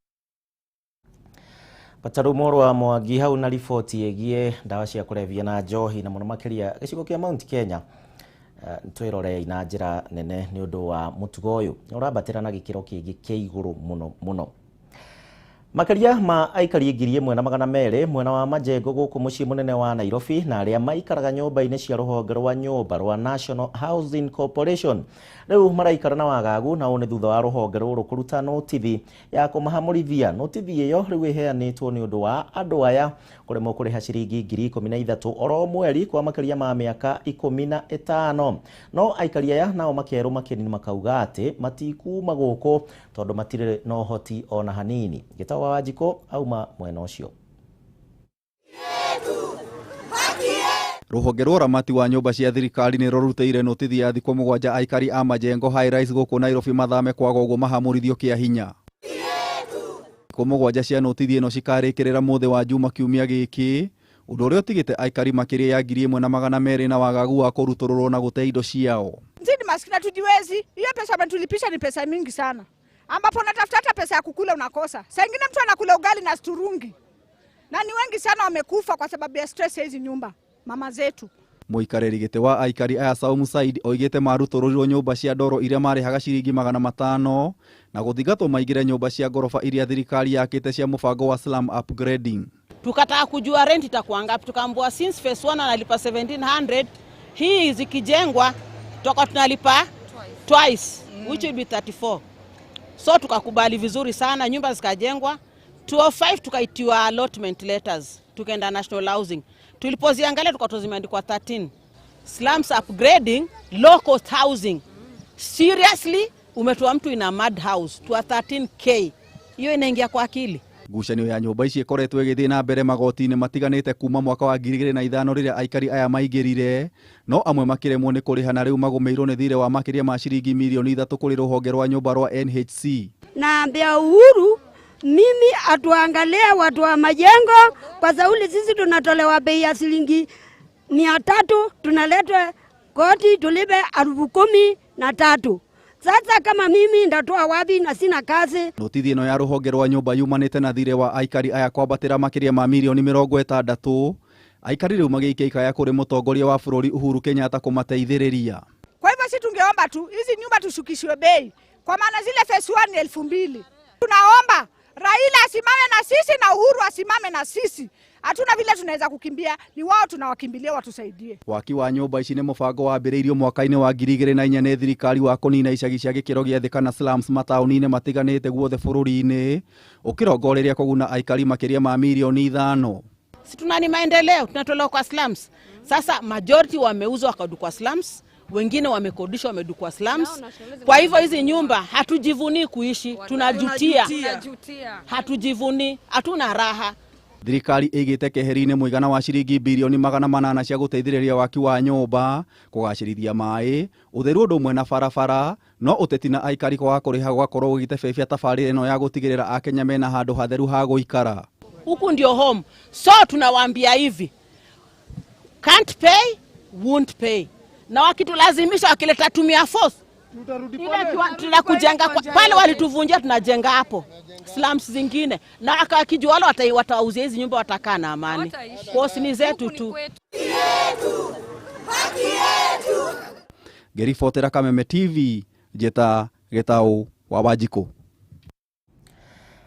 Bataru Mũrũ wa Mwangi hau na riboti ĩgiĩ ndawa cia kũrebia na njohi na mũno makĩria gĩcigo kĩa Mount Kenya. Twĩrorei na njĩra nene nĩ ũndũ wa mũtugo ũyũ nĩ ũrambatĩra na gĩkĩro kĩngĩ kĩa igũrũ mũno mũno. Makĩria ma aikari 1,200 mwena wa Majengo gũkũ mũciĩ mũnene wa Nairobi na arĩa maikaraga nyũmba-inĩ cia rũhonge rwa nyũmba rwa National Housing Corporation rĩu maraikara na wagagu, na ũũ nĩ thutha wa rũhonge rũrũ kũruta notithi ya kũmahamũrithia. Notithi ĩyo rĩu ĩheanĩtwo nĩ ũndũ wa andũ aya kũremwo kũrĩha ciringi 13,000 oro mweri kwa makĩria ma mĩaka 15. No aikari aya nao makerwo makĩni makauga atĩ matikuma gũkũ tondũ matirĩ na ũhoti ona hanini. Gĩtagwo Wanjikũ auma mwena ũcio. Rũhonge rwa ũramati wa nyũmba cia thirikari nĩ rũrutĩire notithi ya thikũ 7 aikari a Majengo High Rise gũkũ Nairobi mathame kwaga ũguo mahamũrithio kĩa hinya. Thikũ 7 cia notithi ĩno cikarĩkĩrĩra mũthĩ wa Juma kiumia gĩkĩ, ũndũ ũrĩa ũtigĩte aikari makĩria ya 1200 na wagagu wa kũrutũrũrwo na gũte indo ciao. Sisi ni maskini hatujiwezi. Hiyo pesa wametulipisha ni pesa mingi sana, ambapo unatafuta hata pesa ya kukula unakosa. Saa ingine mtu anakula ugali na sturungi, na ni wengi sana wamekufa kwa sababu ya stress ya hizi nyumba, mama zetu. Mũikarĩri gĩtĩ wa aikari aya Saumu Said oigĩte marutũrũrirwo nyũmba cia ndoro iria marĩhaga ciringi 500 na gũthingatwo maingĩre nyũmba cia ngoroba iria thirikari yakĩte cia mũbango wa slum upgrading. Tukataka kujua rent itakuwa ngapi, tukaambiwa since phase 1 analipa 1700, hii zikijengwa tutakuwa tunalipa twice, which will be 34. So tukakubali vizuri sana, nyumba zikajengwa. 205 tukaitiwa allotment letters, tukaenda National Housing. Tulipoziangalia tukato zimeandikwa 13. Slums upgrading, low cost housing. Seriously, umetoa mtu in a mad house to a 13k. Hiyo inaingia kwa akili. Ngucanio ya nyũmba ici ĩkoretwo ĩgĩthiĩ na mbere magoti-inĩ matiganĩte kuma mwaka wa 2005 rĩrĩa aikari aya maingĩrire, no amwe makĩremwo nĩ kũrĩha na rĩu magũmĩirwo nĩ thirĩ wa makĩria ma ciringi mirioni 3 kũrĩ rũhonge rwa nyũmba rwa NHC. Naambia Uhuru, mimi atuangalie watu wa majengo, kwa sauli sisi tunatolewa bei ya shilingi 300, tunaletwa koti tulipe 13,000. Sasa kama mimi ndatoa wapi na sina kazi? Notithi ĩno ya rũhonge rwa nyũmba yumanĩte na thirĩ wa aikari aya kwambatĩra makĩria ma mirioni 60. Aikari rĩu magĩikia ikaya kũrĩ mũtongoria wa bũrũri Uhuru Kenyatta kũmateithĩrĩria. Kwa hivyo sisi tungeomba tu hizi nyumba tushukishiwe bei, kwa maana zile phase 1 ni 2000. Tunaomba Raila asimame na sisi na Uhuru asimame na sisi. Hatuna vile tunaweza kukimbia, ni wao tunawakimbilia watusaidie. Waki wa nyũmba ici nĩ mũbango wambĩrĩirio mwaka-inĩ wa 2004 nĩ thirikari wa kũnina icagi cia gĩkĩro gĩa thĩ kana slums mataũni-inĩ matiganĩte guothe bũrũri-inĩ, ũkĩrongoreria kũguna aikari makĩria ma mirioni 5. Si tuna ni maendeleo, tunatolewa kwa slums. Sasa majority wameuzwa wakadukwa slums, wengine wamekodishwa wamedukwa slums. Kwa hivyo hizi nyumba hatujivunii kuishi, tunajutia. Hatujivunii, hatuna raha. Thirikari ĩigĩte keheri-inĩ mũigana wa ciringi birioni 800 cia gũteithĩrĩria waki wa nyũmba, kũgacĩrithia maĩ, ũtheru ũndũ ũmwe na barabara, no ũteti na aikari kwaga kũrĩha gũgakorwo gũgĩtebebia tabarĩra ĩno ya gũtigĩrĩra Akenya mena handũ hatheru ha gũikara. Huku ndio home. So tunawaambia hivi, can't pay, won't pay. Na wakitulazimisha wakileta tumia force, tunakujenga pale walituvunjia, tunajenga hapo slums zingine, na akakijua wale watauzia hizi nyumba watakaa na amani. Kwa ni zetu tu. Ngeribotera Kameme TV, Njeta Gitau wa Wanjikũ.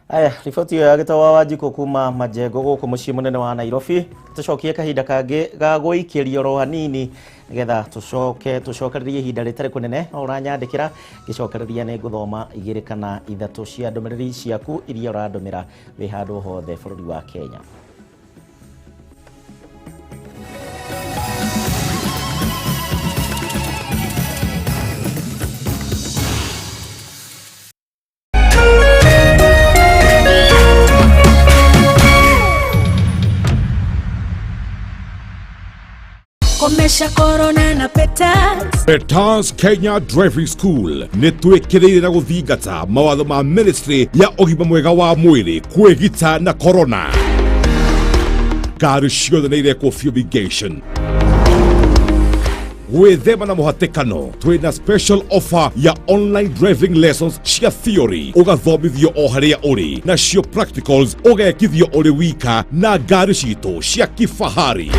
Aya, riboti ĩyo ya Gitau wa Wanjikũ kuma Majengo gũkũ mũciĩ mũnene wa Nairobi. Tũcokie kahinda kangĩ ga gũikĩrio ro hanini nĩgetha tũcoke tũcokererie ihinda rĩtarĩ kũnene. No ũranyandĩkĩra ngĩcokereria nĩ ngũthoma 2 kana 3 cia ndũmĩrĩri ciaku iria ũrandũmĩra wĩ handũ hothe bũrũri wa Kenya. Komesha corona na Petals. Petals Kenya Driving School nĩ twĩkĩrĩire na gũthingata mawatho ma ministry ya ũgima mwega wa mwĩrĩ kwĩgita na corona. Ngari ciothe nĩ irekwo fumigation. Gwĩthema na mũhatĩkano, twĩna special offer ya online driving lessons cia theory ũgathomithio o harĩa ũrĩ, nacio practicals ũgekithio ũrĩ wika na ngari citũ cia kifahari.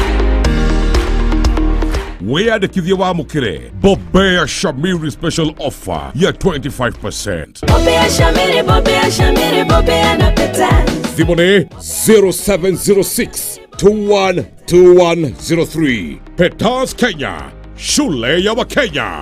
Wĩyandĩkithie wamũkĩre Bobea Shamiri special offer ya 25%. Bobea Shamiri, Bobea Shamiri, Bobea na Petals. Thimũ nĩ 0706 212103. Petals Kenya, shule ya Wakenya.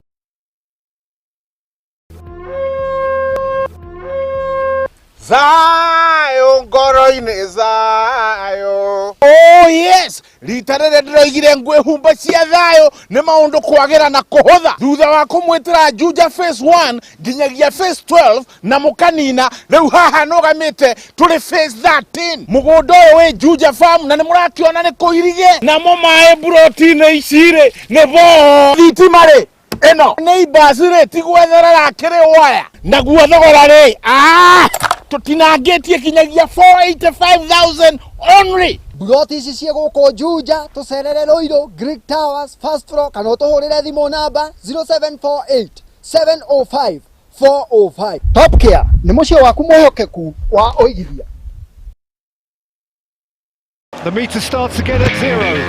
Zayo ngoro-inĩ zayo. Oh yes, rita rĩrĩa ndĩroigire ngwĩhumba cia thayũ nĩ maũndũ kwagĩra na kũhũtha. Thutha wa kũmwĩtĩra Juja phase 1 nginyagia phase 12 na mũkanina, rĩu haha nũgamĩte tũrĩ phase 13. Mũgũnda ũyũ wĩ Juja farm na nĩ mũrakĩona nĩ kũirige. Namo maĩ mburoti-inĩ ici rĩ nĩ boo. Thitima rĩ ĩno nĩ ibasi rĩ ti gwetherera kĩrĩ waya. Naguo thogora rĩ Tutinangĩtie kinyagia 485,000 only. Buroti ici ciĩ gũkũ Juja, tũcerere Ruiru, Greek Towers, first floor, kana ũtũhũrĩre thimũ namba 0748 705 405. Top Care nĩ mũciĩ waku mwĩhokeku wa ũigithia. The meter starts again at 0.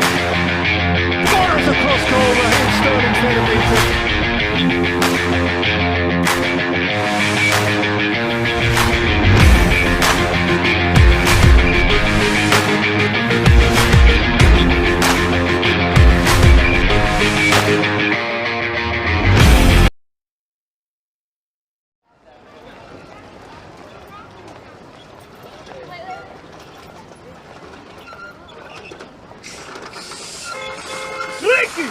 Fires across goal, Raheem Sterling's there to beat it. Ricky!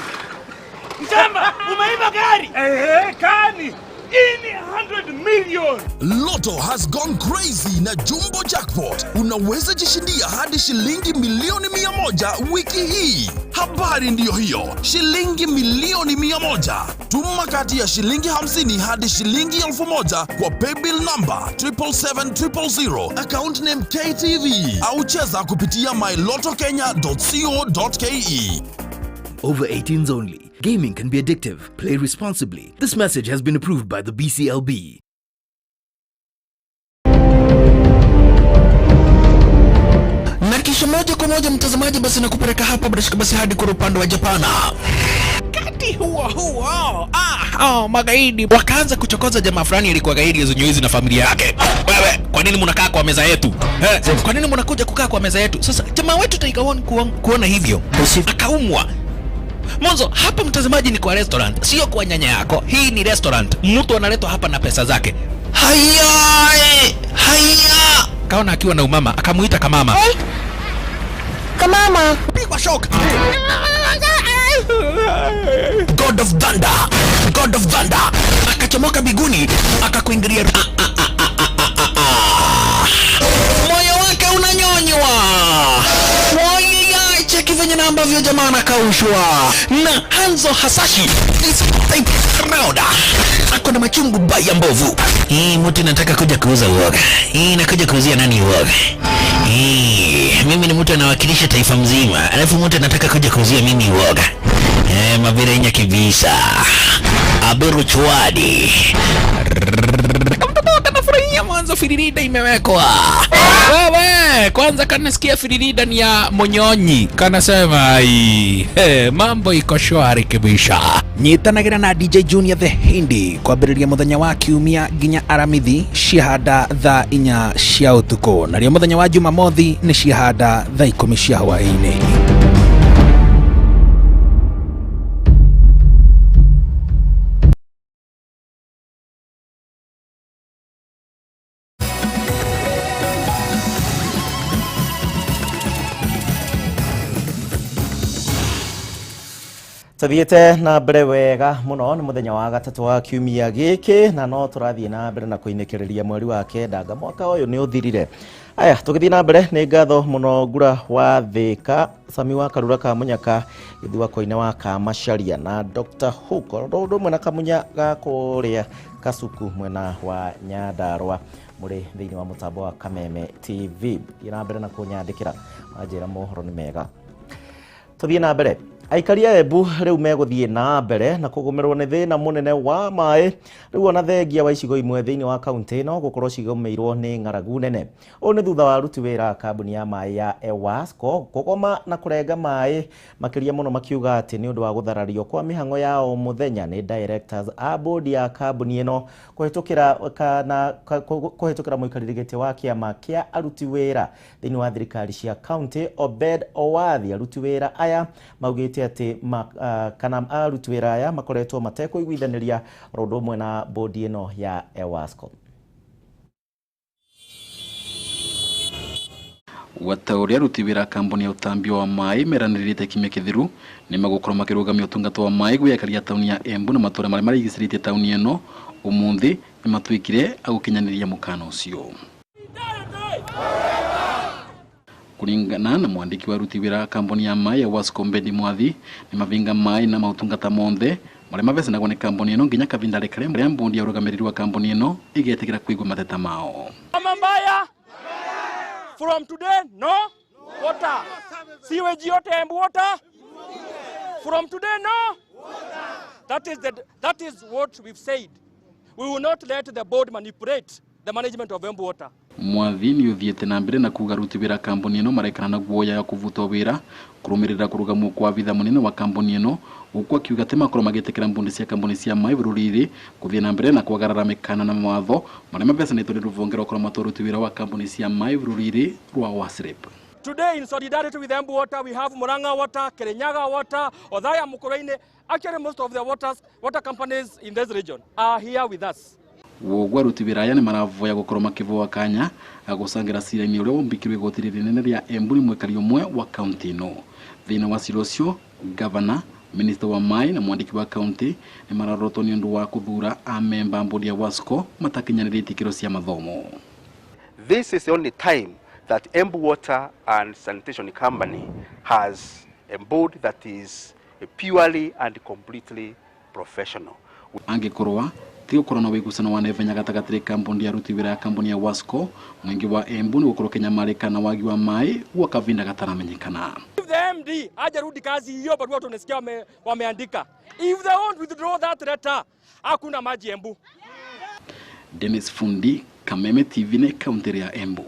Mjamba, umeiba gari! Eh, kani! Ini 100 million! Lotto has gone crazy na Jumbo Jackpot. Unaweza jishindia hadi shilingi milioni 100 wiki hii. Habari ndiyo hiyo, shilingi milioni 100. Tuma kati ya shilingi 50 hadi shilingi 1000 kwa paybill number 777 000, account name KTV, au cheza kupitia mylotokenya.co.ke. Over 18s only. Gaming can be addictive. Play responsibly. This message has been approved by the BCLB. Na kisha moja kwa moja mtazamaji, basi nakupeleka hapa bila shaka basi hadi kwa upande wa Japana. Wakati huo huo, magaidi wakaanza kuchokoza jamaa fulani alikuwa gaidi Zunyuizi na familia yake. Wewe, kwa nini mnakaa kwa meza yetu? Kwa nini mnakuja kukaa kwa meza yetu? Sasa jamaa wetu Tiger One kuona hivyo akaumwa. Mwanzo hapa mtazamaji, ni kwa restaurant, sio kwa nyanya yako. Hii ni restaurant, mtu analetwa hapa na pesa zake. Haya, haya, kaona akiwa na umama, akamuita kamama. Kamama, pigwa shock. God of Thunder, God of Thunder akachomoka biguni, akakuingilia. Moyo wake unanyonywa. Wai, cheki venye na ambavyo jamaa anakaushwa na Hanzo Hasashi this type round ako na machungu baya mbovu. Hii mtu nataka kuja kuuza uoga. Hii nakuja kuuzia nani uoga? Hii mimi ni mtu anawakilisha taifa mzima, alafu mtu anataka kuja kuuzia mimi uoga. Maberenya kibisa. Aberu chwadi. Kanafurahia mwanzo firirida imewekwa. Wewe kwanza kanasikia firirida ni ya Monyonyi, kanasema ai, mambo iko shwari kibisha. Nyitanagira na DJ Junior the Hindi kwambĩrĩria mũthenya wa kiumia nginya aramithi ciahanda thaa 4 cia ũtukũ, narĩo mũthenya wa Jumamothi nĩ ciahanda thaa 10 cia hwaĩ-inĩ. Tuthiĩte na mbere wega mũno nĩ mũthenya wa gatatũ wa kiumia gĩkĩ, na no tũrathiĩ na mbere na kũinĩkĩrĩria mweri wa kenda nga mwaka ũyũ nĩ ũthirire. Aya, tũgĩthiĩ na mbere nĩ ngatho mũno Ngura wa Thĩka, Sami wa Karura ka Mũnyaka, Gĩthua Koine wa Kamacharia na Dr. Hook, ũndũ ũmwe na Kamunya ga kũrĩa Kasuku mwena wa Nyandarua, mũrĩ thĩinĩ wa mũtambo wa Kameme TV. Thiĩ na mbere na kũnyandĩkĩra manjĩra mohoro nĩ mega. Tũthiĩ na mbere. Aikari a Embu rĩu megũthiĩ na mbere na kũgũmĩrwo nĩ thĩna mũnene wa maĩ rĩu ona thengia wa icigo imwe thĩinĩ wa kaunti ĩno gũkorwo cigũmĩirwo nĩ ng'aragu nene. Ũũ nĩ thutha wa aruti wĩra a kambuni ya maĩ ya EWASCO kũgoma na kũrenga maĩ makĩria mũno, makiuga atĩ nĩ ũndũ wa gũtharario kwa mĩhang'o ya o mũthenya nĩ directors a bodi ya kambuni ĩno kũhĩtũkĩra mũikarĩri gĩtĩ wa kĩama kĩa aruti wĩra thĩinĩ wa thirikari cia kaunti Obed Owathi. Aruti wĩra aya maugĩte atĩ kana aruti wĩra aya makoretwo matekũiguithanĩria ũndũ ũmwe na bodi ĩno ya EWASCO. Wata ũrĩa aruti wĩra a kambuni ya ũtambio wa maĩ meranĩrĩte kiumia kĩthiru nĩ megũkorwo makĩrũgamia ũtungata wa maĩ gwĩ aikari a taũni ya Embu na matũũra marĩa marigicĩrĩtie taũni ĩno ũmũthĩ nĩ matuĩkire a gũkinyanĩria mũkana ũcio. Kulingana na mwandiki wa aruti wĩra a kambuni ya maĩ ya Wasco Mbendi Mwathi, nĩ mavinga maĩ na maũtungata monthe marĩa mavecanagwo nĩ kambuni ĩno nginya kavinda karĩa mbundi ya ũrũgamĩrĩri wa kambuni ĩno ĩgetĩkĩra kũigua mateta mao. Ama mbaya? From today, no water. Sewage yote Embu Water? From today, no water. That is what we've said. We will not let the board manipulate the management of Embu Water. Mwathi ni uthiete na mbere na kuga aruti wira kambuni ino marekana na guoya ya kuvutwo wira kurumirira kurugamwo kwa vitha munene wa kambuni ino guku akiuga ati makorwo magitikira mbundi cia kambuni cia mai bururi-ini kuthie na mbere na kwagarara mikana na mawatho maria mabecanitwo ni ruvonge rwa kuramatwo aruti wira wa kambuni cia mai bururi-ini rwa WASREB. Today, in solidarity with Embu Water, we have Murang'a Water, Kirinyaga Water, Othaya Mukurweini. Actually, most of the water companies in this region are here with us. Woguo aruti wira aya ni maravoya gukorwo makivoa kanya gucangira cira-ini uria wombikirwo igoti rinene ria Embu ni mwikari umwe wa kaunti ino. Thiini wa cira ucio, gavana, minista wa mai na mwandiki wa kaunti ni mararotwo ni undu wa kuthura amemba a mbodi ya WASCO matakinyanirie ikiro cia mathomo. This is the only time that Embu Water and Sanitation Company has a board that is purely and completely professional. Angikorwa ti gukorwo na wigucano wa naihenya gatagati kambuni ya aruti wira ya kambuni ya WASCO mwingi wa Embu ni gukorwo kinyamarika na wagi wa mai gwa kavinda gataramenyekana. If the MD hajarudi kazi hiyo barua tunasikia wameandika, if they won't withdraw that letter, hakuna maji Embu. Dennis Fundi, Kameme TV ne kaunti ya Embu.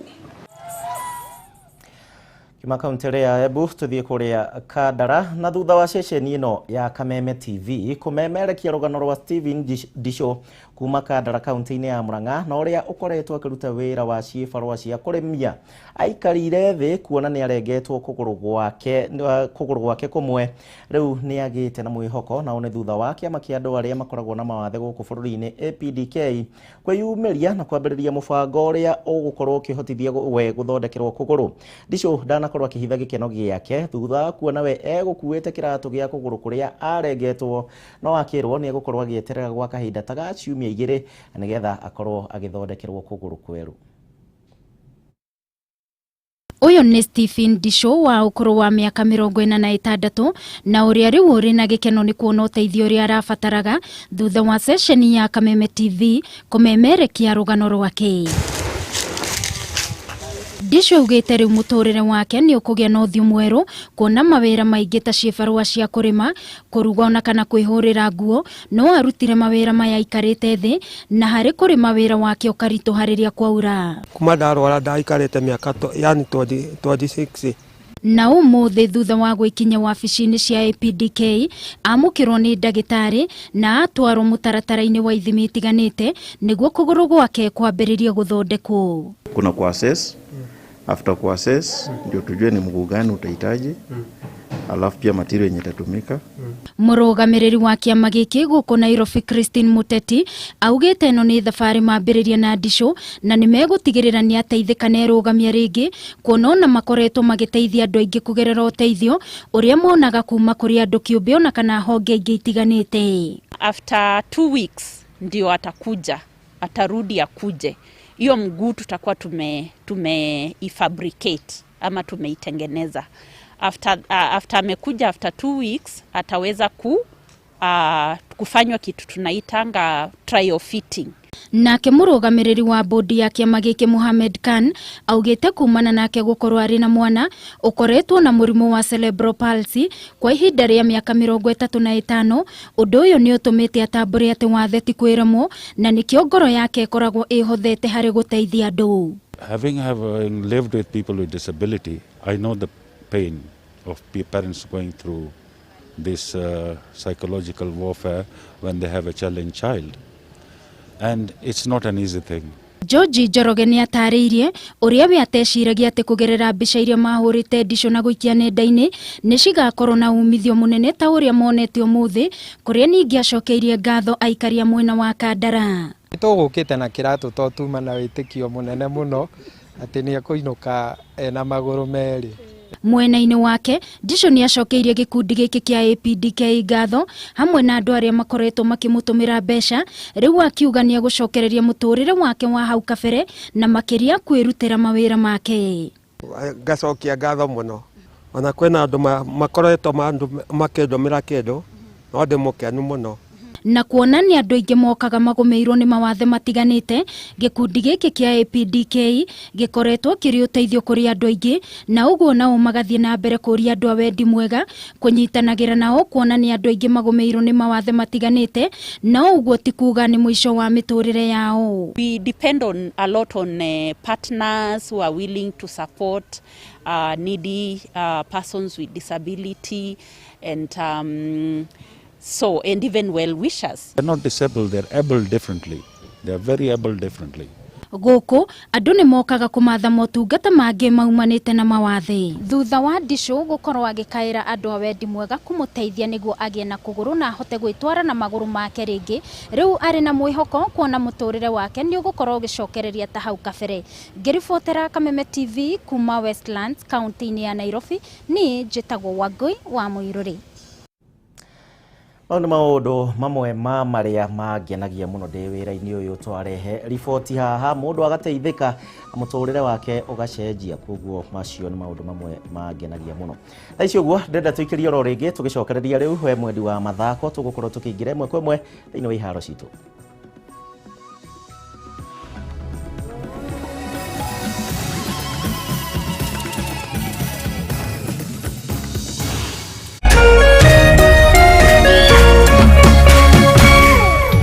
Kuma kaunti ya Embu tuthie kuria Kandara na thutha wa ceceni ino ya Kameme TV kumemerekia rugano rwa Steven Disho kuma Kandara kaunti-ini ya Murang'a na uria ukoretwo akiruta wira wa cibarua cia kurimia aikarire thi kuona ni arengetwo kuguru gwake kumwe riu ni agite na mwihoko na ni thutha wa kiama kia andu aria makoragwo na mawathe guku bururi-ini APDK kwiyumiria na kwambiriria mubango uria ugukorwo ukihotithia we guthondekerwo kuguru. Disho ndanakorwo akihitha gikeno giake thutha kuona we egukuite kiratu gia kuguru kuria arengetwo no akirwo ni egukorwo agieterera gwa kahinda ta ga ciumia 2 nigetha akorwo agithondekerwo kuguru kweru. Uyu ni Stephen Disho wa ukuru wa miaka 46 na uria riu uri na gikeno ni kuona uteithio uria arabataraga thutha wa sesheni ya Kameme TV kumemerekia rugano rwake. Disho augite riu muturire wake ni ukugia na uthiu mweru kuona mawira maingi ta cibarua cia kurima kuruga ona kana kwihurira nguo no arutire mawira maya aikarite thi na hari kurima wira wake ukarituha riria kwaura. Kuma ndarwara ndaikarite miaka yani 26. Na umuthi thutha wa gwikinya wabici-inĩ cia APDK amũkĩrwo nĩ ndagĩtarĩ na atwarwo mũtaratara-inĩ wa ithimi itiganĩte nĩguo kũgũrũ gwake kwambĩrĩria gũthondekwo. Kuna kuassess, after kuassess ndio tujue ni mguu gani utahitaji, alafu pia material yenye itatumika. Mũrũgamĩrĩri wa kĩama gĩkĩ gũkũ Nairobi Christine Muteti augĩte ĩno nĩ thabarĩ mambĩrĩria na Disho na nĩ megũtigĩrĩra nĩ ateithĩka na erũgamia rĩngĩ kuona ona makoretwo magĩteithia andũ aingĩ kũgerera ũteithio ũrĩa monaga kuma kũrĩ andũ kĩũmbe ona kana honge ingĩ itiganĩte. After 2 weeks ndio atakuja, atarudi akuje. Hiyo mguu tutakuwa tumeifabricate ama tumeitengeneza. After amekuja after 2 weeks ataweza kufanywa kitu tunaitanga trial fitting. Nake mũrũgamĩrĩri wa bodi ya kĩama gĩkĩ Mohamed Khan augĩte kumana nake gũkorwo arĩ na mwana ũkoretwo na mũrimũ wa cerebral palsy kwa ihinda rĩa mĩaka 35. Ũndũ ũyũ nĩ ũtũmĩte atambũre atĩ wathe ti kwĩremwo na nĩkĩo ngoro yake ĩkoragwo ĩhothete harĩ gũteithia andũ. Having lived with people with disability, I know the pain of parents going through this psychological warfare when they have a challenged child. And it's not an easy thing. George Njoroge nĩ atarĩirie ũrĩa we ateciragia atĩ kũgerera mbica iria mahũrĩte Disho na gũikia nenda-inĩ nĩ cigakorwo na umithio mũnene ta ũrĩa monete ũmũthĩ, kũrĩa ningĩ acokeirie ngatho aikari a mwena wa Kandara. Tũgũkĩte na kĩratũ to tuma na wĩtĩkio mũnene mũno atĩ nĩ ekũinũka ena magũrũ merĩ. Mwena-inĩ wake Disho nĩ acokeirie gĩkundi gĩkĩ kĩa APDK ngatho hamwe na andũ arĩa makoretwo makĩmũtũmĩra mbeca, rĩu akiuga nĩ egũcokereria mũtũrĩre wake wa hau kabere na makĩria kwĩrutĩra mawĩra make. Ngacokia ngatho mũno ona kwĩna andũ makoretwo makĩndũmĩra kĩndũ no ndĩ mũkenu mũno. Na kuona nĩ andũ aingĩ mokaga magũmĩirwo nĩ mawathe matiganĩte, gĩkundi gĩkĩ kĩa APDK gĩkoretwo kĩrĩ ũteithio kũrĩ andũ aingĩ, na ũguo nao magathiĩ na mbere kũria andũ a wendi mwega kũnyitanagĩra nao, kuona nĩ andũ aingĩ magũmĩirwo nĩ mawathe matiganĩte, na ũguo ti kuga nĩ mũico wa mĩtũrĩre yao. We depend on a lot on partners who are willing to support needy persons with disability and so and even well wishers. They're not disabled, they're able differently. They're very able differently. Gũkũ andũ nĩ mokaga kũmatha motungata mangĩ maumanĩte na mawathe. Thutha wa Ndicũ gũkorwo agĩkaĩra andũ a wendi mwega kũmũteithia nĩguo agĩe na kũgũrũ na ahote gwĩtwara na magũrũ make rĩngĩ, rĩu arĩ na mwĩhoko kuona mũtũrĩre wake nĩ ũgũkorwo ũgĩcokereria ta hau kabere. Ngĩribotera Kameme TV kuma Westlands, kaunti-inĩ ya Nairobi, niĩ njĩtagwo Wangũi wa Mũirũrĩ. Mau nĩ maũndũ mamwe ma marĩa mangenagia mũno ndĩ wĩra-inĩ ũyũ. Twarehe riboti haha, mũndũ agateithĩka, mũtũrĩre wake ũgacenjia. Koguo macio nĩ maũndũ mamwe mangenagia mũno. Thaa ici ũguo ndĩrenda tũikĩrie oro rĩngĩ, tũgĩcokereria rĩu we mwendi wa mathako, tũgũkorwo tũkĩingĩra ĩmwe kwa ĩmwe thĩinĩ wa iharo citũ.